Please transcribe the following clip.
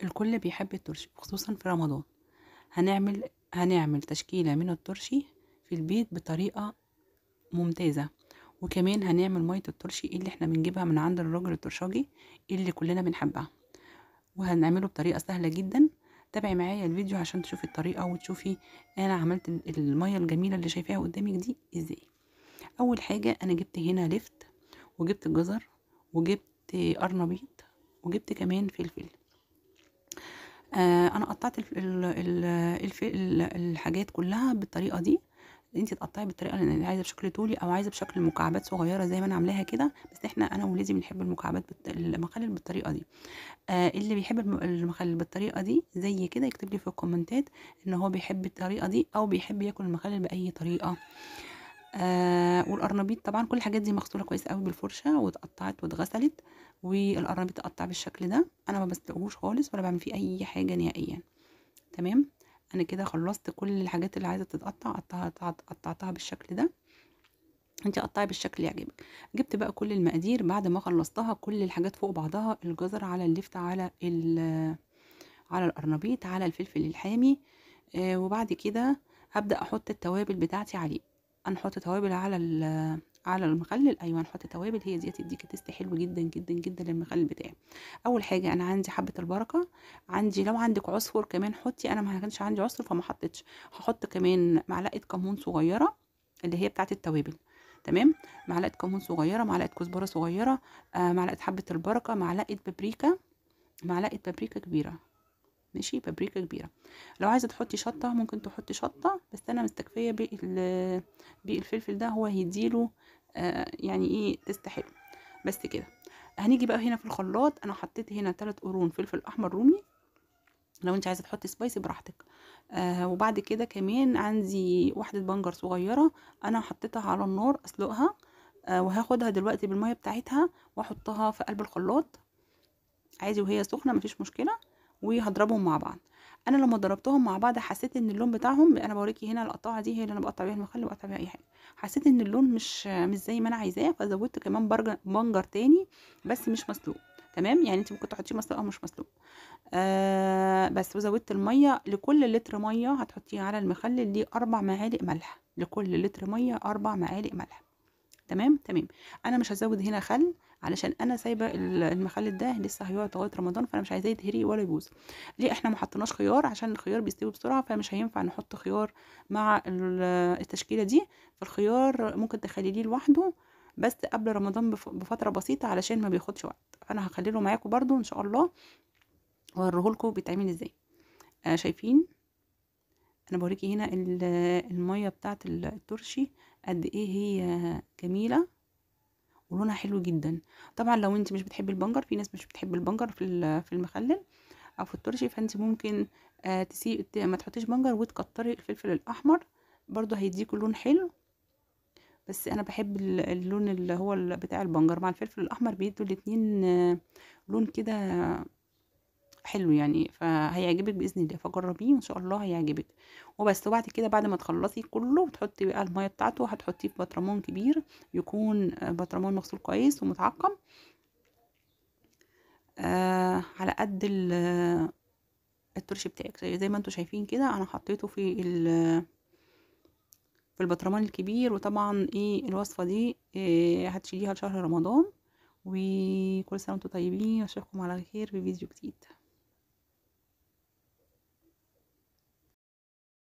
الكل بيحب الترشي خصوصا في رمضان. هنعمل تشكيلة من الترشي في البيت بطريقة ممتازة، وكمان هنعمل مية الترشي اللي احنا بنجيبها من عند الراجل الترشاجي اللي كلنا بنحبها، وهنعمله بطريقة سهلة جدا. تابعي معايا الفيديو عشان تشوفي الطريقة وتشوفي انا عملت المية الجميلة اللي شايفاها قدامك دي ازاي. اول حاجة انا جبت هنا لفت، وجبت جزر، وجبت قرنبيط، وجبت كمان فلفل. انا قطعت الحاجات كلها بالطريقة دي. انت تقطعي بالطريقة اللي عايزه، بشكل طولي او عايزه بشكل مكعبات صغيرة زي ما انا عاملاها كده، بس انا وولادي بنحب المكعبات المخلل بالطريقة دي. اللي بيحب المخلل بالطريقة دي زي كده يكتب لي في الكومنتات ان هو بيحب الطريقة دي او بيحب ياكل المخلل باي طريقه. والقرنبيط طبعا كل الحاجات دي مغسوله كويس قوي بالفرشه واتقطعت واتغسلت، والقرنبيط اتقطع بالشكل ده. انا ما بسلقهوش خالص ولا بعمل فيه اي حاجة نهائيا. تمام، انا كده خلصت كل الحاجات اللي عايزه تتقطع، قطعتها بالشكل ده. انت قطعي بالشكل اللي يعجبك. جبت بقى كل المقادير بعد ما خلصتها، كل الحاجات فوق بعضها، الجزر على اللفت على القرنبيط على الفلفل الحامي. وبعد كده هبدا احط التوابل بتاعتي عليه. هنحط توابل على المخلل. ايوه هنحط توابل، هي دي تديكي taste حلو جدا جدا جدا للمخلل بتاعي. اول حاجة انا عندي حبه البركة، عندي لو عندك عصفر كمان حطي، انا ما كانش عندي عصفر فما حطيتش. هحط كمان معلقه كمون صغيرة اللي هي بتاعه التوابل. تمام، معلقه كمون صغيرة، معلقه كزبره صغيرة، معلقه حبه البركة، معلقه بابريكا، معلقه بابريكا كبيرة. ماشي، بابريكا كبيرة. لو عايزه تحطي شطه ممكن تحطي شطه، بس انا مستكفيه بالفلفل ده، هو هيديله يعني ايه taste حلو. بس كده. هنيجي بقى هنا في الخلاط، انا حطيت هنا 3 قرون فلفل احمر رومي، لو انت عايزه تحطي spicy براحتك. وبعد كده كمان عندي واحدة بنجر صغيرة انا حطيتها على النار اسلقها، وهاخدها دلوقتي بالمية بتاعتها واحطها في قلب الخلاط عادي وهي سخنة، مفيش مشكلة، وهضربهم مع بعض. انا لما ضربتهم مع بعض حسيت ان اللون بتاعهم، انا بوريكي هنا القطاعه دي هي اللي انا بقطع بيها المخلل وبقطع بيها اي حاجة، حسيت ان اللون مش زي ما انا عايزاه، فزودت كمان بنجر تاني بس مش مسلوق. تمام، يعني انت ممكن تحطيه مسلوق او مش مسلوق. بس وزودت المية. لكل لتر مية هتحطيه على المخلل ليه 4 معالق ملح، لكل لتر مية 4 معالق ملح. تمام تمام. انا مش هزود هنا خل علشان انا سايبه المخلل ده لسه هيقعد لغاية رمضان، فانا مش عايزاه يتهري ولا يبوظ. ليه احنا ما حطيناش خيار؟ عشان الخيار بيستوي بسرعة، فمش هينفع نحط خيار مع التشكيلة دي. فالخيار ممكن تخليه لوحده بس قبل رمضان بفترة بسيطة علشان ما بياخدش وقت. فانا هخليه معاكم برده ان شاء الله واوريه لكم بيتعمل ازاي. شايفين انا بوريكي هنا المية بتاعه الترشي قد ايه هي جميلة ولونها حلو جدا. طبعا لو انت مش بتحبي البنجر، في ناس مش بتحب البنجر في المخلل او في الترشي، فانت ممكن ما تحطيش بنجر وتكتري الفلفل الاحمر، برضو هيديكوا لون حلو. بس انا بحب اللون اللي هو بتاع البنجر مع الفلفل الاحمر، بيدوا الاتنين لون كده حلو يعني، فهيعجبك باذن الله، فجربيه وان شاء الله هيعجبك. وبس. وبعد كده بعد ما تخلصي كله وتحطي بقى المية بتاعته، هتحطيه في برطمان كبير، يكون برطمان مغسول كويس ومتعقم، على قد الترشي بتاعك. زي ما انتم شايفين كده انا حطيته في البطرمان الكبير. وطبعا ايه الوصفة دي هتشيليها لشهر رمضان. وكل سنة وانتم طيبين، اشوفكم على خير في فيديو جديد.